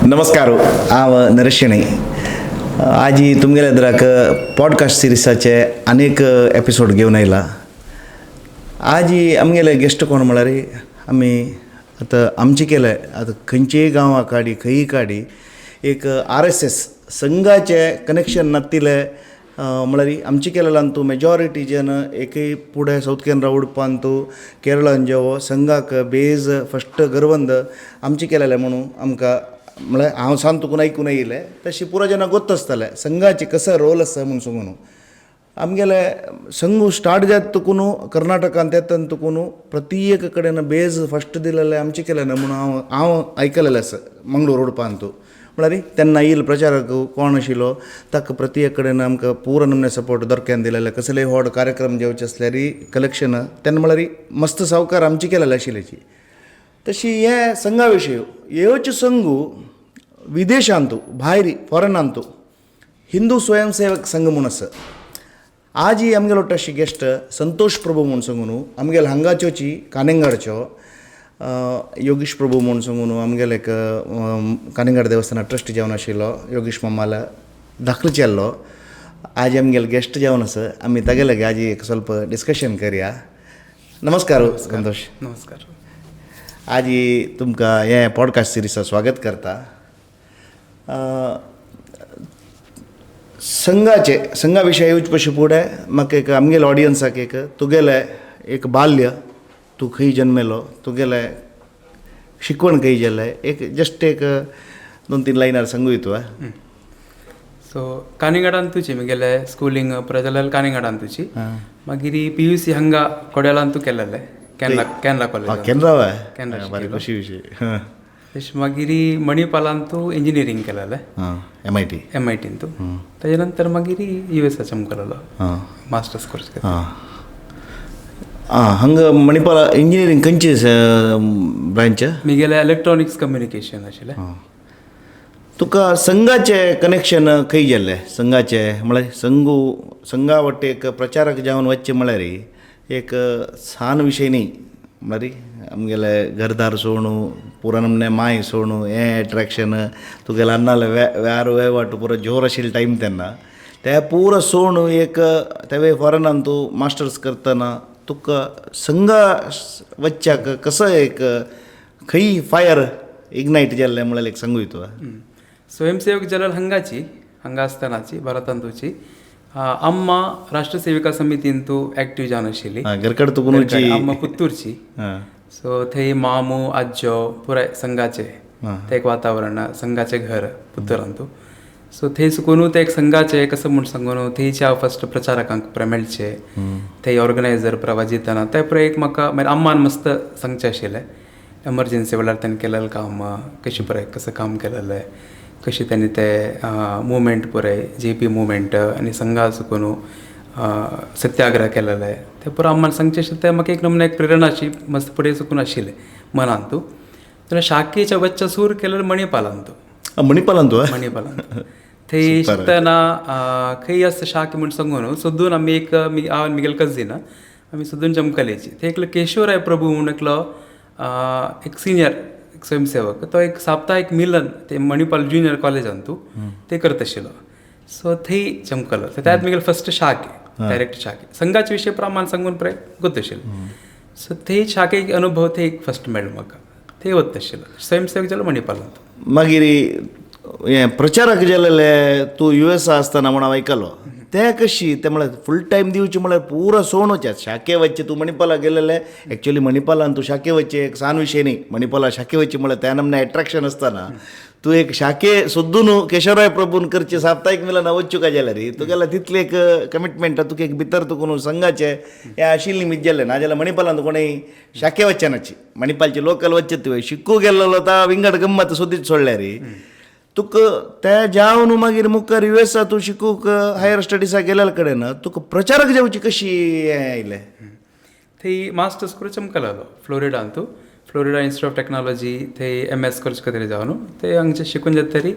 नमस्कार, हांव नरेश शेणै. आजी तुमगेल्या एदराक पॉडकास्ट सिरिसाचे अनेक एपिसोड घेवन आयला. आजी आमगेले गेस्ट कोण म्हळ्यार आमी आतां आमचे केले आतां खंयचेय गांवां काडी खंयी काडी एक आरएसएस संघाचे कनेक्शन नातिले म्हळ्यार आमचे केरळान तूं मेजॉरिटी जन एकय फुडें सावथ केनरा उडपान तूं केरळान जेवो संघाक बेज फस्ट गरवंद आमचे केलेले म्हणून आमकां म्हळ्यार हांव सांग तुकून आयकून येयलें तशी पुरो जेन्ना गोत्त आसतालें संघाचे कसो रोल आसा म्हूण सांगून आमगेले संघ स्टार्ट जायत तुकून कर्नाटकान तेतन तुकून प्रत्येक कडेन बेज फस्ट दिलेले आमचे केले ना म्हणून हांव हांव आयकलेलें आसा मंगळूर उडपान तूं म्हळ्यार तेन्ना येयल प्रचारक कोण आशिल्लो ताका प्रत्येक कडेन आमकां पुरो नमने सपोर्ट दरक्यान दिलेले. कसलेय व्हड कार्यक्रम जेवचे आसल्यार कलेक्शन तेन्ना म्हळ्यार मस्त सावकार आमचे केलेले आशिल्ल्याची. तशी हे संघा विशय येवचे संघ विदेशांतू भायर फॉरेनांतू हिंदू स्वयंसेवक संघ म्हूण आसा. आजी आमगेलो तशी गेस्ट संतोष प्रभू म्हूण सांगून आमगेले हांगाच्योची कानेंगाडच्यो योगीश प्रभू म्हूण सांगून आमगेले एक कानेंगाड देवस्थाना ट्रस्ट जावन आशिल्लो योगीश मामाला धाकलो चेल्लो आज आमगेले गेस्ट जावन आसा. आमी तागेले आजी एक ಸ್ವಲ್ಪ डिस्कशन करया. नमस्कार संतोष. नमस्कार. आजी तुमकां हें पॉडकास्ट सिरिसा स्वागत करता. संघाचे संघा विशय येवचे पशी फुडें म्हाका एक आमगेले ऑडियन्साक एक तुगेलें एक बाल्य, तूं खंय जन्मेलो, तुगेलें शिकवण खंय जालें, एक जस्ट एक दोन तीन लायनार सांगूय तूं. सो कानिंगाडान तुची मुगेलें स्कुलींग पुराय कानिंगाडान तुची. मागीर पीयूसी हांगा कोड्यालान तूं केलेलें केनरा केनरा कॉलेज. केनरा. केनरा. बरें, खुशी विशय. तशें मागीर मणिपालान तूं इंजिनियरींग केलेलें. एमआयटी. एमआयटीन तूं. ताजे नंतर मागीर युएसा चमकलेलो मास्टर्स कोर्स. आं आं हांगा मणिपाल इंजिनियरींग खंयची ब्रांच? मुगेलें इलेक्ट्रॉनिक्स कम्युनिकेशन आशिल्लें. तुका संघाचें कनेक्शन खंय गेल्लें? संघाचें म्हळ्यार संघू संघा वटेक एक प्रचारक जावन वचचें म्हळ्यार एक सान विशय न्ही. म्हळ्यार आमगेले घरदार सोडून पुरो नमने माय सोडून हें एट्रेक्शन तुगेले अन्नाले व्यार वेवाट पुरो जोर आशिल्लो टायम तेन्ना ते पुरो सोडून एक तेवे फॉरेनान तूं मास्टर्स करतना तुका संघा वच्च्याक कसो एक खंय फायर इग्नायट जाल्लें म्हळ्यार एक सांगूय तूं. स्वयंसेवक जलल हांगाची हांगा आसतनाची भारतांतूची अम्मा राष्ट्रसेविका समितीन तूं एक्टीव जावन आशिल्ली. घरकड तुकून. अम्मा पुत्तूरची. सो थंय मामू आज्जो पुराय संघाचे ते एक वातावरण संघाचें घर पुत्तूरांतू. सो थंय सुकून ते एक संघाचे कसं म्हूण सांगून थंयच्या फस्ट प्रचारकांक पुराय मेळचे थंय ऑर्गनायझर पुराय वाजयतना ते पुराय एक म्हाका मागीर अम्मान मस्त सांगचें आशिल्लें एमर्जन्सी वेळार ताणें केलेलें काम कशें पुराय कसं काम केलेलें कशें ताणें ते मुवमेंट पुराय जे पी मुवमेंट आनी संघा चुकून सत्याग्रह केलेले ते पुरो अम्मान सांगचें आशिल्लें. तें म्हाका एक नमुने एक प्रेरणा अशी मस्त फुडें चुकून आशिल्लें मनांतू. जाल्यार शाखेच्या वच्चा सूर केलेलो मणिपालांतू. मणिपालान तूं. मणिपालांत थंय शिकतना खंय आसता शाख म्हूण सांगून सोदून आमी एक हांव आनी म्हगेले कजीन आमी सोदून जमकलेची थंय एकलो केशवराय प्रभू म्हूण एकलो एक सिनियर एक स्वयंसेवक तो एक साप्ताहीक मिलन ते मणिपाल ज्युनियर कॉलेजांतू ते करत आशिल्लो. सो थंय चमकलो त्यात म्हगेले फस्ट शाखे डायरेक्ट शाखे संघाचे विशय प्रमाण सांगून पुराय गोत आशिल्लो. सो थंय शाखेक अनुभव थंय एक फस्ट मेळ्ळो म्हाका थंय वत आशिल्लो स्वयंसेवक जालो मणिपालांत. मागीर हें प्रचारक जालेले तूं युएसा आसतना म्हूण हांव आयकलो तें कशी तें म्हळ्यार फूल टायम दिवचें म्हळ्यार पुरो सोडून वचचे शाखे वचचें तूं मणिपाला गेलेले. एक्चुअली मणिपालान तूं शाखे वचचें एक सान विशय न्ही. मणिपाला शाखे वचचें म्हळ्यार त्या नमने एट्रेक्शन आसतना तूं एक शाखे सोदून केशवराय प्रभून करचे साप्ताहीक मिलना वच्चू काय जाल्यार तुगेलें तितलें एक कमिटमेंट तुका एक भितर तुकून संघाचें हें आशिल्लें निमित्त जालें ना जाल्यार मणिपालान कोणूय शाखे वचचे नाची मणिपालचे लोकल वचचे तुवें शिकू गेल्लो ता विंगड गम्मत सोदीत सोडल्यार तुका ते जावन मागीर मुखार युएसा तूं शिकूंक हायर स्टडिजाक गेल्या कडेन तुका प्रचारक जावची कशी हें आयलें? थंय मास्टर्स करून चमकलेलो फ्लोरिडांतू फ्लोरिडा इन्स्टिट्यूट ऑफ टेक्नॉलॉजी थंय एमएस करचे खातीर जावन थंय हांगचे शिकून जातरी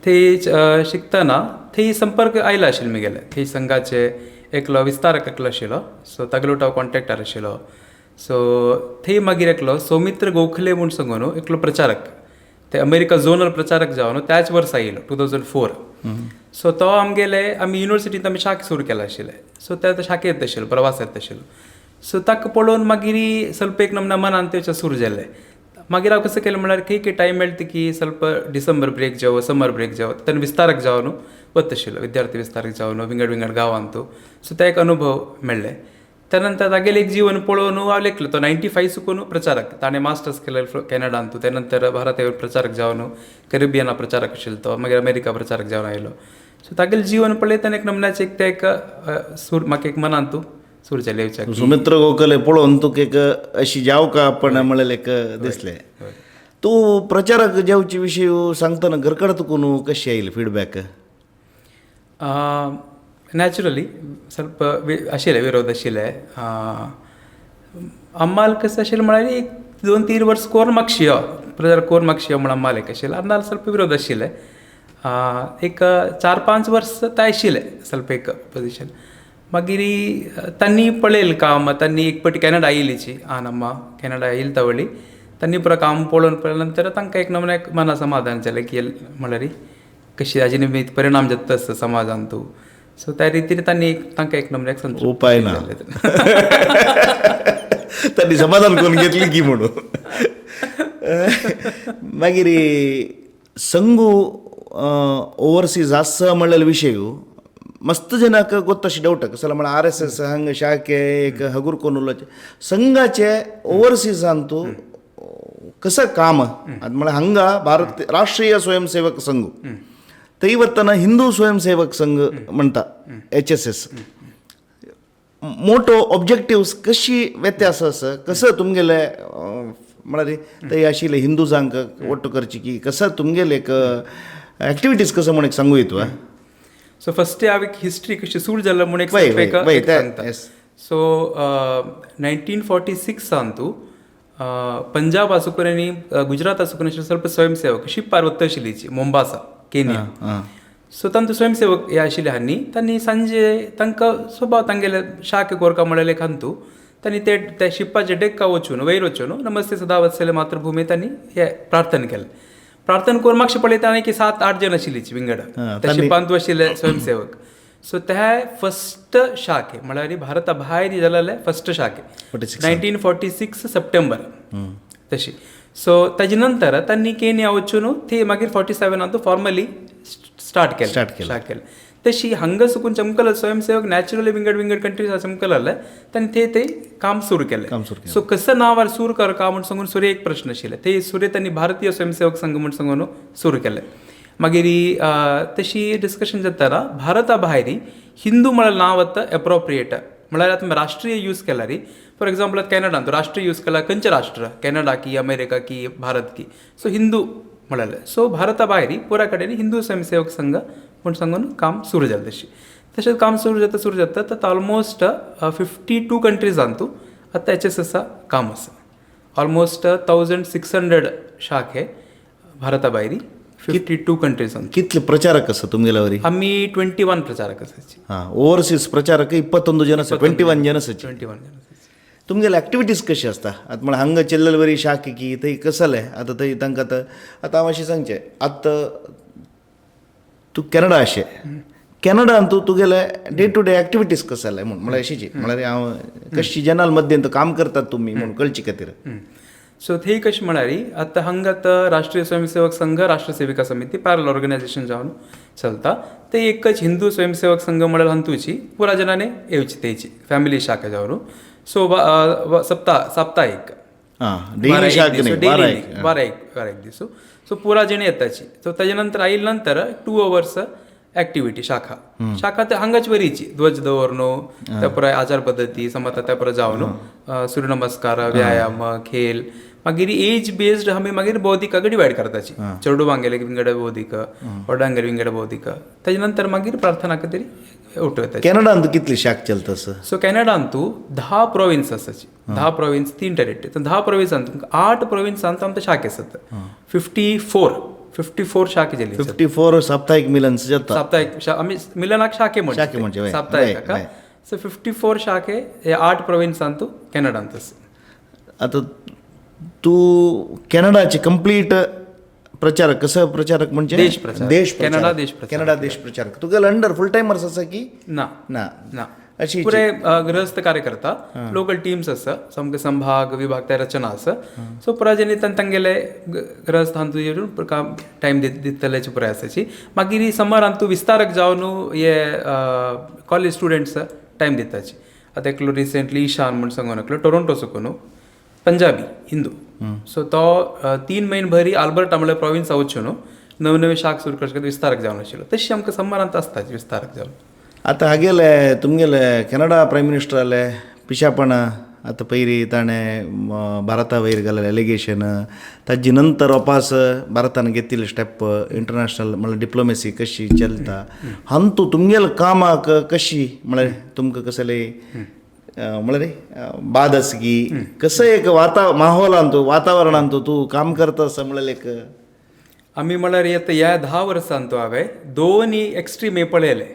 थंय शिकतना थंय संपर्क आयला आशिल्ले म्हगेले थंय संघाचे एकलो विस्तारक एकलो आशिल्लो, सो तागेलो हांव कॉन्टेक्टार आशिल्लो. सो थंय मागीर एकलो सौमित्र गोखले म्हूण सांगून एकलो प्रचारक, ते अमेरिका झोनल प्रचारक जावन त्याच वर्सा येयलो 2004. सो तो आमगेले आमी युनिवर्सिटींत आमी शाख सुरू केला आशिल्ले. सो ते शाखे येत आशिल्लो, प्रवास येत आशिल्लो. सो ताका पळोवन मागीर ಸ್ವಲ್ಪ एक नमना मनान तेच्या सुरू जालें. मागीर हांव कसं केलें म्हळ्यार खंय खंय टायम मेळटा की ಸ್ವಲ್ಪ डिसेंबर ब्रेक जावं समर ब्रेक जावं तेन्ना विस्तारक जावन वता आशिल्लो, विद्यार्थी विस्तारक जावन विंगड विंगड गांवांत. सो ते एक अनुभव मेळ्ळे. त्या नंतर तागेलें एक जीवन पळोवन हांव लेखलो तो 95 सुकून प्रचारक, ताणें मास्टर्स केलें कॅनडांत, त्या नंतर भारत प्रचारक जावन कॅरिबियना प्रचारक आशिल्लो तो, मागीर अमेरिका प्रचारक जावन आयलो. सो तागेलें जीवन पळयतना एक नमनाचें एक तें एक सूर म्हाका एक मनांत सूर जालें. सुमित्र गोखले पळोवन तुका एक अशी जाव का आपण म्हणलें एक दिसलें. तूं प्रचारक जावचे विशय सांगतना घरकड तुकून कशी आयली फिडबॅक? नॅचरली ಸ್ವಲ್ಪ आशिल्लें, विरोध आशिल्ले. आम्हाला कसं आशिल्लें म्हळ्यार एक 2-3 वर्स कोर मागशी यो प्रचार कोर मागशी यो म्हण आम्हाला एक आशिल्लें, आनी ಸ್ವಲ್ಪ विरोध आशिल्ले. एक 4-5 वर्स ते आशिल्ले ಸ್ವಲ್ಪ एक पोजिशन. मागीर तांणी पळयल काम, तांणी एक पटी कॅनडा आयिल्लीची आन अम्मा कॅनडा आयिल्ली तवळी तांणी पुरो काम पळोवन पळयल्या नंतर तांकां एक नमूने एक मना समाधान जालें की म्हळ्यार कशी हाजे निमित्त परिणाम जाता आसता समाजांत. सो त्या रितीन तांणी तांकां एक नमूने एक उपाय ना, तांणी समाधान करून घेतली की म्हणून. मागीर संघू ओवरसीज आसा म्हणलेलो विशय मस्त जनाक ಗೊತ್ತಷ್ಟು ಡೌಟ್ कसं म्हळ्यार आर एस एस हांगा शाखे एक हगूर कोण संघाचे ओवरसीज अंतू कसं काम म्हळ्यार हांगा भारत राष्ट्रीय स्वयंसेवक संघ थंय वतना हिंदू स्वयंसेवक संघ म्हणटा HSS, मोटो ऑब्जेक्टिव्स कशी व्यत्यास आसा, कसं तुमगेले म्हळ्यार थंय आशिल्ले हिंदूजांक ಒಟ್ಟು करची की कसं तुमगेले एक ॲक्टिविटीज कसं म्हण एक सांगू येतो. सो फस्ट हांव एक हिस्ट्री कशी सुरू जाल्लो म्हूण एक सांगता. सो 1946 तूं पंजाब आसून आनी गुजरात आसून ಸ್ವಲ್ಪ स्वयंसेवक शिपार वता आशिल्ली मोम्बासा केनिया. सो तांचो स्वयंसेवक हे आशिल्ले हांणी तांणी सांजे तांकां स्वभाव तांगेले शाख गोरका म्हणलें खांतू तांणी ते त्या शिपाच्या डेक्का वचून वयर वचून नमस्ते सदा वत्सले मातृभूमी तांणी हे प्रार्थना केलें. प्रार्थना करून मातशें पळयता आनी की 7-8 जण आशिल्लीची विंगड त्या शिपांत आशिल्ले स्वयंसेवक. सो त्या फस्ट शाखे म्हळ्यार भारता भायर जालेले फस्ट शाखे 1946 सप्टेंबर तशी. सो ताजे नंतर तांणी केनिया वचून ते मागीर 47 फॉर्मली स्टार्ट केलें शाख केलें. तशी हांगा सुकून चमकल स्वयंसेवक नॅचरली विंगड विंगड कंट्रीज चमकल तांणी ते ते काम सुरू केलें. सो कसं नांवार सुरू कर का म्हूण सांगून सुरे एक प्रश्न आशिल्ले, ते सुरे तांणी भारतीय स्वयंसेवक संघ म्हूण सांगून सुरू केलें. मागीर तशी डिस्कशन जाताना भारता भायर हिंदू म्हळ्यार नांव आतां एप्रोप्रिएट म्हळ्यार आतां राष्ट्रीय यूज केला रे. फॉर एग्जाम्पल आतां कॅनडान राष्ट्रीय यूज केला खंयचें राष्ट्र, कॅनडा की अमेरिका की भारत की, सो हिंदू म्हळ्यार. सो भारता भायर पुरा कडेन हिंदू स्वयंसेवक संघ म्हूण सांगून काम सुरू जालें. तशी तशेंच काम सुरू जाता सुरू जाता आतां ऑलमोस्ट 52 कंट्रीजांतू आतां HSS काम आसा. ऑलमोस्ट 1600 शाखे भारता भायर 52 कंट्रीजांत. कितले प्रचारक आसा तुमगेल्या वरी? आमी 21 प्रचारक आसाची. हां, ओवरसीज प्रचारक 21 जण आसा, 21 जण आसाची. 21 जण. तुमगेले ॲक्टिविटीज कशी आसता आतां म्हळ्यार हांगा चेल्लल वरी शाखे की थंय कसलें आतां थंय तांकां आतां आतां हांव अशें सांगचें, आतां तूं कॅनडा अशें कॅनडान तूं तुगेले डे टू डे ॲक्टिविटीज कसं जालें म्हूण म्हळ्यार अशीची म्हळ्यार हांव कशी जनाल मध्यंत काम करतात तुमी म्हूण कळची खातीर. सो थंय कशें म्हळ्यार आतां हांगा आतां राष्ट्रीय स्वयंसेवक संघ राष्ट्रसेविका समिती पॅरल ऑर्गनायझेशन जावन चलता, ते एकच हिंदू स्वयंसेवक संघ म्हळ्यार हांतूची पुरा जनांनी येवची तेची फॅमिली शाखा जावन. सो सप्ताह साप्ताहिक 12-1 दीस सो पुरा जण येताची. सो ताजे नंतर आयिल्ले नंतर 2 अवर्स ॲक्टिविटी शाखा शाखा ते हांगाच वरीची ध्वज दवरनो, त्या पुराय आचार पद्दती समज त्या पुराय जावन सूर्यनमस्कार व्यायाम खेळ, मागीर एज बेस्ड आमी मागीर बौद्धिकाक डिवायड करताची, चेडवांगेले विंगड बौद्धिक, व्हडांगेले विंगड बौद्धिक, ताजे नंतर मागीर प्रार्थना खातीर उठवता. कॅनडांत कितली शाख चलता आसा? सो कॅनडांत 10 प्रोविन्स आसाची, 10 प्रोविन्स 3 टेरिटरी, 10 प्रोविन्सांत 8 प्रोविन्सांत आमकां शाख आसात. 54 शाखे जाली. 54 साप्ताहिक मिलन जाता. साप्ताहिक आमी मिलनाक शाखे म्हणटा, साप्ताहिक. सो 54 शाखे हे 8 प्रोविन्सांतू कॅनडांत आसा. आतां तूं कॅनडाचे कंप्लीट प्रचारक, कसो प्रचारक म्हणजे देश प्रचारक. देश कॅनडा देश प्रचारक. कॅनडा देश प्रचारक. तुगेलो अंडर फुल टायमर्स आसा की ना. ना? ना. अशी पुरे गृहस्थ कार्य करता, लोकल टीम्स आसा, सामके संभाग विभाग त्या रचना आसा. सो पुराय जेन्ना तांगेले गृहस्थांतू येवन काम टायम दितले पुराय आसाची. मागीर समरांतू विस्तारक जावन हे कॉलेज स्टुडंट्स टायम दिताची. आतां एकलो रिसेंटली ईशान म्हूण सांगून एकलो टोरोंटो सुकून पंजाबी हिंदू, सो तो 3 म्हयने भरी आल्बर्टा म्हळ्यार प्रोविन्सा वचून न्हू नवे नवे शाख सुरू करचे खातीर विस्तारक जावन आशिल्लो. तशें आमकां समरांत आसता विस्तारक जावन. आतां हागेले तुमगेले कॅनडा प्रायम मिनिस्टराले पिशापणां आतां पयलीं ताणें भारता वयर घालेलें एलिगेशन, ताजे नंतर वापास भारतान घेतिल्ले स्टेप, इंटरनॅशनल म्हळ्यार डिप्लोमेसी कशी चलता हांतू तुमगेले कामाक कशी म्हळ्यार तुमकां कसले म्हळ्यार बाद आसा की कसं एक माहोलांतू वातावरणांतू तूं काम करता आसा म्हळ्यार एक आमी म्हळ्यार आतां ह्या 10 वर्सांतू हांवें दोनूय एक्स्ट्रीम हे पळयले.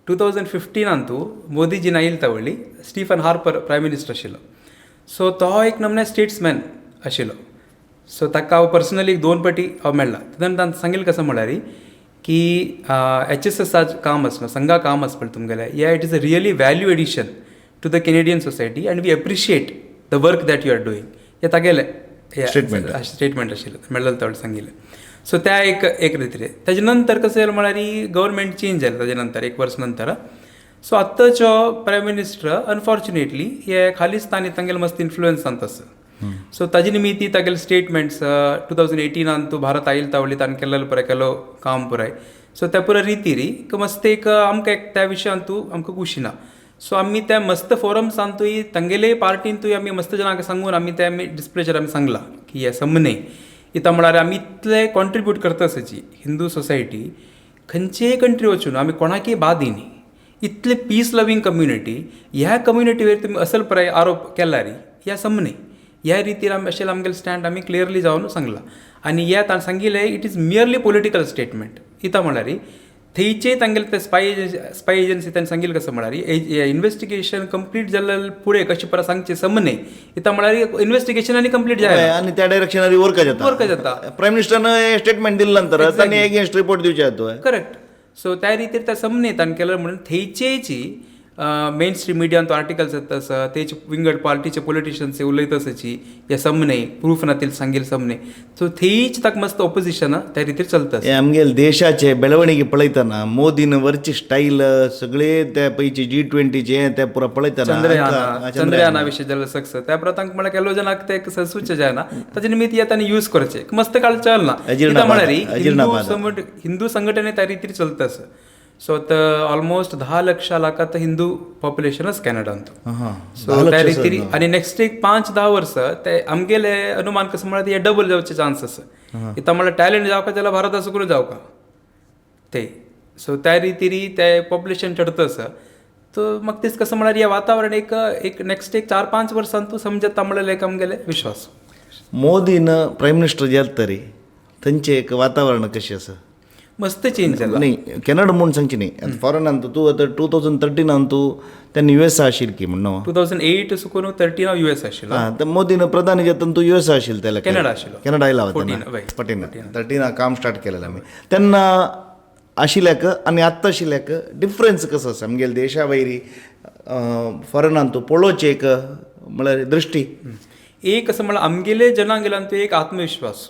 2015 मोदीजी आयिल्ले तावळी स्टीफन हार्पर प्रायम मिनिस्टर आशिल्लो. सो तो एक नमने स्टेट्समॅन आशिल्लो. सो ताका हांव पर्सनली 2 पटी हांव मेळ्ळा. तेन्ना तांकां सांगिल्लें कसं म्हळ्यार की HSS काम आसना, संघा काम आसा पळय तुमगेलें, या it is a really value addition to the Canadian society and we appreciate the work that you are doing. हे तागेलें स्टेटमेंट आशिल्लें, मेळ्ळें तावळी सांगिल्लें. सो त्या एक एक रितीर. ताजे नंतर कसं जालें म्हळ्यार गव्हर्मेंट चेंज जालें ताजे नंतर 1 वर्स नंतर. सो आत्ताचो प्रायम मिनिस्टर अनफॉर्च्युनेटली हे खालिस्तानी तांगेले मस्त इन्फ्लुयन्सांत आसा. सो ताजे निमित्ती तागेले स्टेटमेंट्स 2018 तूं भारत आयल तावळी ताणें केल्लें पुराय केलो काम पुराय. सो त्या पुराय रितीर मस्त एक आमकां एक त्या विशयांतू तूं आमकां खुशी ना. सो आमी त्या मस्त फोरम्सांतूय तांगेले पार्टींतूय आमी मस्त जणांक सांगून आमी ते आमी डिस्प्लेचेर आमी सांगलां की हें समने इतां म्हळ्यार आमी इतले कॉन्ट्रिब्यूट करता आसाची हिंदू सोसायटी खंयचेय कंट्री वचून आमी कोणाकय बाद न्ही, इतले पीस लवींग कम्युनिटी, ह्या कम्युनिटीवेर तुमी असल पुराय आरोप केला रे ह्या समने ह्या रितीर आमी अशें आमगेलें स्टँड आमी क्लियरली जावन सांगलां. आनी ह्या ताणें सांगिल्लें it is merely political statement. इतां म्हळ्यार थंयचे तांगेले ते स्पाय एजन्सी ताणें सांगिल्लें कसं म्हळ्यार इन्वेस्टिगेशन कंप्लीट जाल्ले फुडें कशें परत सांगचें समने इतां म्हळ्यार इन्वेस्टिगेशन आनी कंप्लीट जायना आनी त्या डायरेक्शनान वर्क जाता. वर्क जाता. प्रायम मिनिस्टरान स्टेटमेंट दिले नंतर तांणी एगेन्स्ट रिपोर्ट दिवचे जाता. करेक्ट. सो त्या रितीर त्या समने ताणें केलें म्हणून थंयचेची मेन स्ट्रीम मिडियांत आर्टिकल्स येता आसा, तेच विंगड पार्टीचे पॉलिटिशियन्स उलयता आसाची हे समने प्रूफ ना ते सांगील समने. सो थंयच ताका मस्त ऑपोजिशन त्या रितीर चलता. हे आमगेले देशाचे बेळवणीगे पळयतना मोदीन वरची स्टायल सगळे त्या पयचे G20 ते पुरा पळयतना चंद्रयाना विशय जाल्लो सक्सेस त्या परत तांकां म्हळ्यार केलो जनाक ते सक्सूच जायना ताजे निमित्त हे तांणी यूज करचे मस्त काळ चलना. म्हळ्यार हिंदू संघटने त्या रितीर चलता आसा. सो आतां ऑलमोस्ट 10 लक्षा लाखात हिंदू पॉप्युलेशनच कॅनडांत. सो त्या रितीर आनी नेक्स्ट एक 5-10 वर्सां ते आमगेले अनुमान कसं म्हळ्यार हे डबल जावचे चान्स आसा. इतां म्हळ्यार टॅलंट जावका जाल्यार भारता सुकून जावका ते. सो त्या रितीर ते पॉप्युलेशन चडत आसा. तो म्हाका दिसता कसं म्हळ्यार हें वातावरण एक एक नेक्स्ट एक 4-5 वर्सां तूं समजता म्हळ्यार एक आमगेले विश्वास. मोदीन प्रायम मिनिस्टर जाले तरी थंयचें एक वातावरण कशें आसा? मस्त चेंज जाला. न्ही कॅनडा म्हूण सांगची न्ही, आतां फॉरेनान तूं आतां 2013 तूं तेन्ना US आशिल्ली की म्हण 2008 सुकून 13 हांव US आशिल्लो. आं, तर मोदीन प्रधानी जाता तूं US आशिल्लो तेन्ना? कॅनडा आशिल्लो. कॅनडा आयला 14 13 काम स्टार्ट केलेलें आमी तेन्ना आशिल्ल्याक आनी आत्तां आशिल्ल्याक डिफरन्स कसो आसा आमगेले देशा वयरी फॉरेनान तूं पळोवचें एक म्हळ्यार दृश्टी एक असं म्हळ्यार आमगेले जनांगेल्यान तूं एक आत्मविश्वास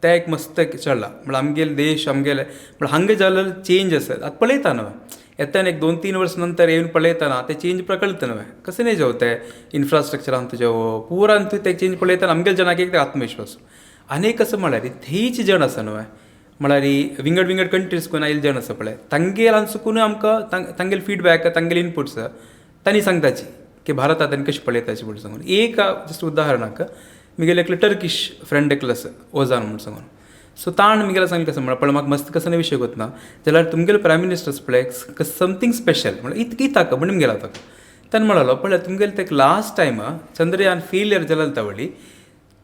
ते एक मस्त चडला म्हळ्यार आमगेले देश आमगेले म्हळ्यार हांगा जाल्ले चेंज आसा आतां पळयता न्हय येता एक 2-3 वर्स नंतर येवन पळयतना ते चेंज प्रकळटा न्हय कशें न्ही जावं ते इन्फ्रास्ट्रक्चरान तुजें पुरान तूं ते चेंज पळयतना आमगेले जनाक एक आत्मविश्वास. आनी एक कसं म्हळ्यार थंयच जण आसा न्हय म्हळ्यार विंगड विंगड कंट्रीज कोण आयिल्ले जण आसा पळय तांगेल सुकून आमकां तांगेले फिडबॅक तांगेले इनपुट्स तांणी सांगताची की भारतात तांणी कशें पळयताची म्हूण सांगून. एक जस्ट उदाहरणाक मिगेले एकले टर्किश फ्रेंड एकलो आसा ओजान म्हूण सांगून. सो ताण मिगेले सांगलें कसं म्हळ्यार पळय म्हाका मस्त कसो विशय गोतना जाल्यार तुमगेले प्रायम मिनिस्टर्स पळय समथींग स्पेशल म्हळ्यार इतकी ताका म्हण मिगेला ताका ताणें म्हणलो पळय तुमगेले ते लास्ट टायम चंद्रयान फेलियर जालें तावळी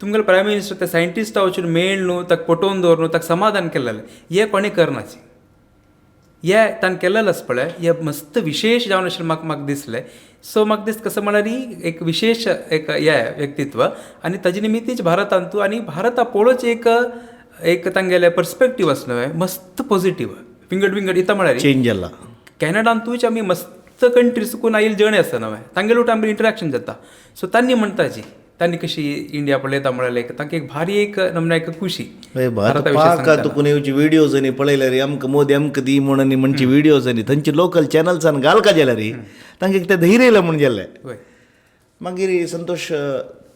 तुमगेले प्रायम मिनिस्टर ते सायंटिस्टा वचून मेळ न्हू ताका पटोवन दवर न्हू ताका समाधान केलेलें हें कोणें करनाची हे ताणें केलेलें आसा पळय हे मस्त विशेश जावन अशें म्हाका म्हाका दिसलें. सो म्हाका दिसता कसो म्हळ्यार एक विशेश एक हे व्यक्तित्व आनी ताजे निमित्तीच भारतांतू आनी भारता पळोवच एक एक तांगेलें पर्सपेक्टीव आसा न्हय मस्त पॉझिटीव विंगड विंगड इता म्हळ्यार चेंज जाला. कॅनडांतूच आमी मस्त कंट्री चुकून आयिल्ले जण आसता न्हय तांगेले उट आमकां इंटरेक्शन जाता. सो तांणी म्हणटाची तांणी कशी इंडिया पळयता म्हळ्यार एक तांकां एक भारी एक नमना एक खुशी. पाक तुकून येवची व्हिडियोज आनी पळयल्यार आमकां मोदी आमकां दी म्हणून म्हणची व्हिडियोज आनी थंयची लोकल चॅनल्सान घालका जाल्यार तांकां एक तें धैर्य येयलें म्हूण जालें. मागीर संतोष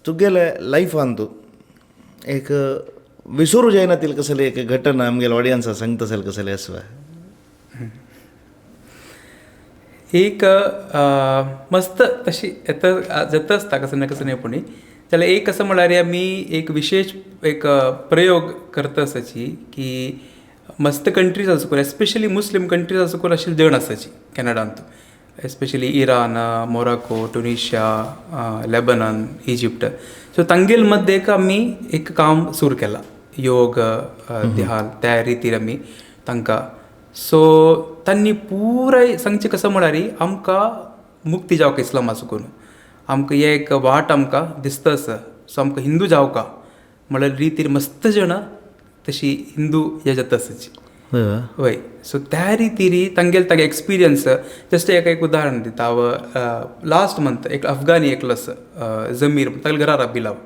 तुगेले लायफान तूं एक विसरू जायना तील कसले एक घटना आमगेले ऑडियन्सा सांगता असेल कसले आसा? एक मस्त तशी येता जाता आसता कसं ना कसं न्ही पूण जाल्यार एक कसं म्हळ्यार आमी एक विशेश एक प्रयोग करता आसाची की मस्त कंट्रीज आसा एस्पेशली मुस्लीम कंट्रीज आसा करून अशे जण आसाची कॅनडांत, especially Iran, Morocco, Tunisia, Lebanon, Egypt. So तांगेल मध्ये एक आमी एक काम सुरू केलां, योग ध्यान त्या रितीर आमी तांकां. सो तांणी पुराय सांगचें कसं म्हळ्यार आमकां मुक्ती जावंक इस्लामा चुकून आमकां हे एक वाट आमकां दिसता आसा. सो आमकां हिंदू जावका म्हळ्यार रितीर मस्त जाणां तशी हिंदू हे जाता आसाची. वय सो त्या रितीर तांगेले तागे एक्सपिरियन्स जस्ट एक एक उदाहरण दिता हांव. लास्ट मंथ एक अफगानी एकलो आसा जमीर तागेले घरा राबिलो हांव.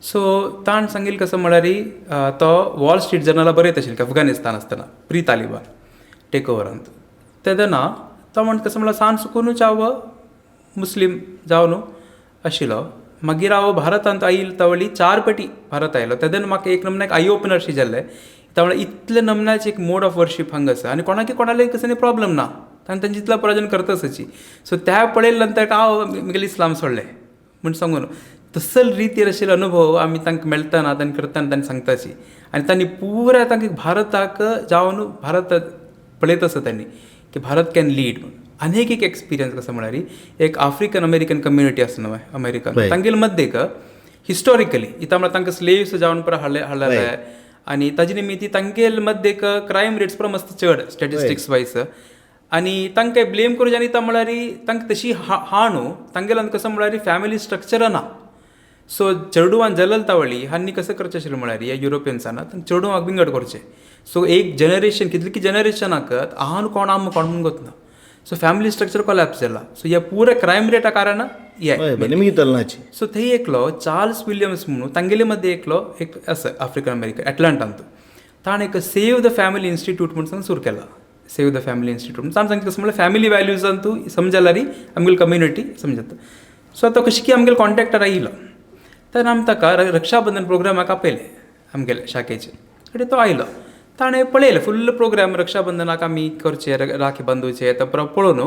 सो ताण सांगील कसं म्हळ्यार तो वॉल स्ट्रीट जर्नला बरयत आशिल्लो अफगानिस्तान आसतना प्री तालिबान टेक ओवरांत तेन्ना तो म्हणटा कसं म्हळ्यार सान सुकुनूच हांव मुस्लीम जावन आशिल्लो. मागीर हांव भारतांत आयल तवळी 4 पटी भारत आयलो तेन्ना म्हाका एक नमनाक I opener अशें जाल्लें. त्यामुळे इतले नमनाचे एक मोड ऑफ वर्शीप हांगा आसा आनी कोणाकी कोणाले कसले प्रॉब्लम ना तांणी तांची इतलो प्रयोजन करता आसाची. सो त्या पळयले नंतर हांव म्हगेलें इस्लाम सोडलें म्हूण सांगून तसल रितीर आशिल्लो अनुभव आमी तांकां मेळटना तांकां करतना तांणी सांगताची आनी तांणी पुराय तांकां भारताक जावन भारत पळयत आसा तांणी की भारत can lead. आनी एक एक्सपिरियन्स कसो म्हळ्यार एक आफ्रिकन अमेरिकन कम्युनिटी आसा न्हय अमेरिकन तांगेले मद्दे एक हिस्टॉरिकली इतां म्हळ्यार तांकां स्लेव्स जावन पुरो हाडले हाडलेले आनी ताजे निमित्ती तांगेले मद्दे एक क्रायम रेट्स पुरो मस्त चड स्टॅटिस्टिक्स वायज आनी तांकां ब्लेम करूं जाय न्ही म्हळ्यार तांकां तशी हा न्हू तांगेल्यान कसो म्हळ्यार फॅमिली स्ट्रक्चर ना. सो चेडवान जल्ल तावळी हांणी कसं करचें आशिल्लें म्हळ्यार ह्या युरोपियन्सान चेडवांक विंगड करचें. सो एक जनरेशन कितले की जनरेशनाक आहा कोण आम कोण म्हूण गोतना. सो फॅमिली स्ट्रक्चर कोलॅप्स जाला. सो ह्या पुरा क्रायम रेटा कारण हे. सो थंय एकलो चार्ल्स विलियम्स म्हणून तांगेले मदें एकलो एक आसा आफ्रिकन अमेरिकन एटलांटांत ताणें एक सेव the family institute म्हणून सुरू केला. सेव the family institute म्हणून सांगता कसं म्हळ्यार फॅमिली व्हॅल्यूजान तूं समजल्यार आमगेली कम्युनिटी समजता. सो आतां कशी की आमगेले कॉन्टेक्टार आयलो तेन्ना आमी ताका रक्षाबंधन प्रोग्रामाक आपयलें आमगेले शाखेचे आनी तो आयलो. ताणें पळयलें फुल्ल प्रोग्राम रक्षाबंधनाक आमी करचे राखी बांदुचे तो पुरो पळोवन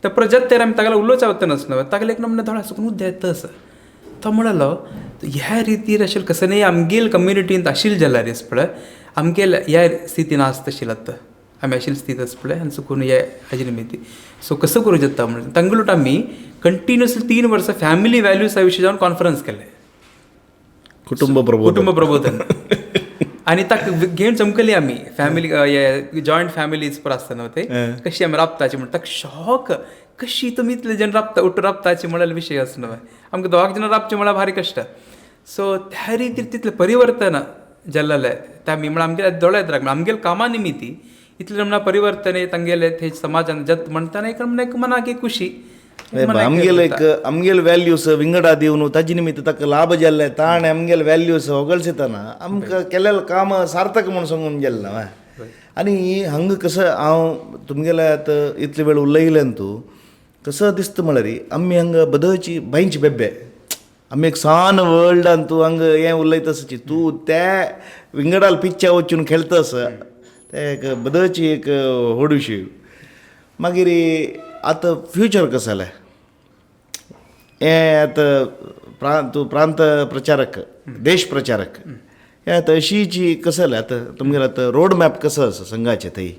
ते प्रजत्तेर आमी तागेलो उलोवचें वतना आसलो तागेले एक नमूने दोळ्या सुकून उद्देत आसा. तो म्हणलो ह्या रितीर आशिल्लें कसं न्ही आमगेले कम्युनिटींत आशिल्लें जाल्यार पळय आमगेले ह्या स्थितीन आसता आशिल्लें आतां आमी आशिल्ली स्थिती आसा पळय आनी चुकून हे हाजे निमित्ती सो कसो करूं जाता म्हणून तांगेले आमी कंटिन्युअसली 3 वर्सां फॅमिली व्हॅल्यूसा विशीं जावन कॉन्फरन्स केलें. कुटुंब प्रबोधन कुटुंब प्रबोधन आनी ताका घेवन चमकली आमी फॅमिली जॉयंट फॅमिलीज पळय आसता न्हू ते कशी आमी राबताची म्हण ताका शॉक कशी तुमी इतले जण राबता उठ राबताची म्हळ्यार विशय आसा न्हय आमकां 2 जाणां राबचें म्हळ्यार भारी कश्ट. सो त्या रितीर तितलें परिवर्तन जाल्लें त्या आमी म्हळ्यार आमगेल्या दोळ्यात राग आमगेले कामा निमित्ती इतलें म्हणल्यार परिवर्तन तांगेले ते समाजान जत म्हणटाना एक म्हणल्यार मनाक एक खुशी. आमगेले एक आमगेले व्हॅल्यूस विंगडा दिवन ताजे निमित्त ताका लाभ जाल्ले ताणें आमगेले व्हॅल्यूस होगळसितना आमकां केलेलें काम सार्थक म्हूण सांगून गेलें ना. आनी हांगा कसं हांव तुमगेले आतां इतले वेळ उलयलें तूं कसं दिसता म्हळ्यार आमी हांगा बदची बांयची बेब्बे आमी एक सान वर्ल्डान तूं हांगा हें उलयता आसची तूं त्या विंगडाल पिच्च्या वचून खेळटा आसा तें एक बदची एक व्हड विशय. मागीर आतां फ्युचर कसं जालें हें आतां प्रांत तूं प्रांत प्रचारक देश प्रचारक हें आतां अशीची कसं जालें आतां तुमगेलें आतां रोड मॅप कसो आसा संघाचें थंय?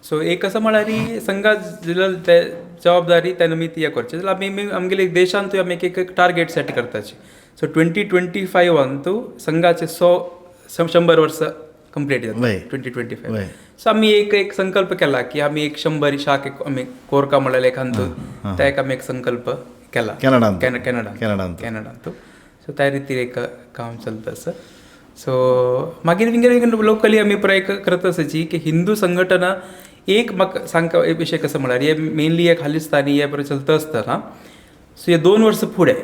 सो एक कसं म्हळ्यार संघा दिलेली ते जबाबदारी त्या निमित्त हें करचें जाल्यार आमी आमगेले देशांतूय आमी एक एक टार्गेट सेट करताची. सो 2025 तूं संघाचे 100 वर्सां कंप्लीट जाता, 2025. सो आमी एक एक संकल्प केला की आमी एक 100 शाख एक आमी कोरका म्हणलें एक अंतू त्या एक आमी एक संकल्प केला कॅनडांत. कॅनडा कॅनडांत. कॅनडांत. सो त्या रितीर एक काम चलता आसा. सो मागीर विंगड विंगड लोकली आमी प्रयत्न करत आसाची की हिंदू संघटना एक म्हाका सांगका एक विशय कसो म्हळ्यार हे मेनली हे खालिस्तानी हे बरें चलता आसतना, सो हे 2 वर्सां फुडें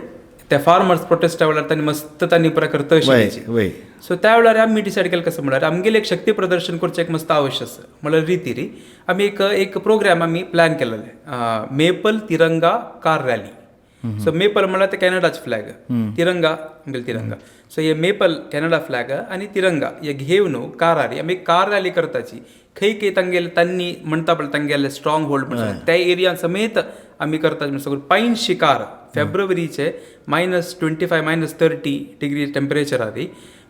त्या फार्मर्स प्रोटेस्टा वेळार तांणी मस्त तांणी पुराय करता अशी. सो त्या वेळार आमी डिसायड केलें कसं म्हळ्यार आमगेलें एक शक्ती प्रदर्शन करचें एक मस्त आवश्य आसा म्हळ्यार रितीरी आमी एक एक प्रोग्राम आमी प्लॅन केलेले, maple Tiranga car rally. So maple म्हळ्यार ते कॅनडाचे फ्लॅग, तिरंगा आमगेलो तिरंगा. सो हे मेपल कॅनडा फ्लॅग आनी तिरंगा हे घेवन कार रॅली आमी कार रॅली करताची खंय खंय तांगेले तांणी म्हणटा पळय तांगेले स्ट्रॉंग होल्ड म्हणून त्या एरिया समेत आमी करता. सगळं 85 कार फेब्रुवारीचे -25 -30 डिग्री टेम्परेचर आदी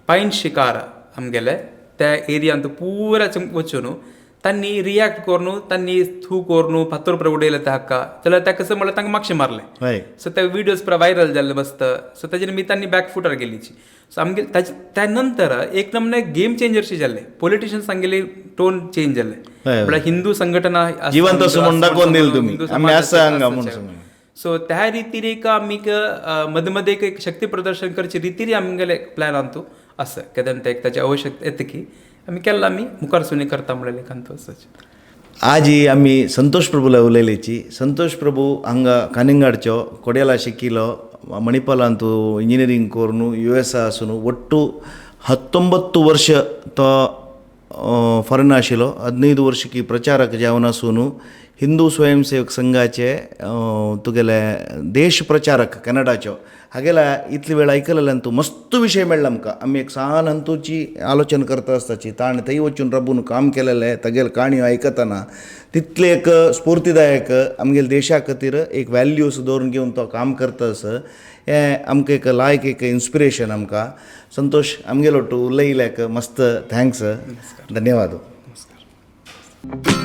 85 कार आमगेले त्या एरियांत पुरा वचून तांणी रिएक्ट करून तांणी थू करून फातर पुरा उडयले त्या हक्का जाल्यार त्या कसं म्हळ्यार तांकां मागशें मारलें. सो ते व्हिडियोज पुरा व्हायरल जाल्ले मस्त. सो ताजे निमित्तान तांणी बॅक फुटार गेलीची. सो आमगे ताजे त्या नंतर एक नमने गेम चेंजरशी जाल्ले, पॉलिटिशियन्स तांगेले टोन चेंज जाल्ले, म्हळ्यार हिंदू संघटना जिवंत आसा म्हूण दाखोवन दिलें तुमी, आमी आसा हांगा म्हूण. सो त्या रितीर एक आमी मदीं मदीं एक शक्ती प्रदर्शन करचे रितीर आमगेले प्लॅन अंतू आसा केन्ना ते ताची आवश्यकता येता की आमी केल्ला आमी मुखार सुनी करता म्हणलें लेखांत आसाच. आजी आमी संतोष प्रभूला उलयलेची. संतोष प्रभू हांगा कानिंगाडचो कोडेला शिकिलो, मणिपालांतू इंजिनियरींग करून यू एस आसून ಒಟ್ಟು 19 ವರ್ಷ तो फॉरेन आशिल्लो. 15 वर्सकी प्रचारक जावन आसून हिंदू स्वयंसेवक संघाचे तुगेले देश प्रचारक कॅनडाचो हागेला इतली वेळ आयकलेल्यान तूं मस्त विशय मेळ्ळा आमकां. आमी एक सान अंतूची आलोचन करता आसताची ताणें थंय वचून राबून काम केलेलें तागेले काणयो आयकतना तितलें एक स्फुर्तीदायक आमगेले देशा खातीर एक वॅल्यूज दवरून घेवन तो काम करता आसा हें आमकां एक लायक एक इन्स्पिरेशन आमकां. संतोष आमगेलो टू उलयल्याक मस्त thanks, धन्यवाद. नमस्कार.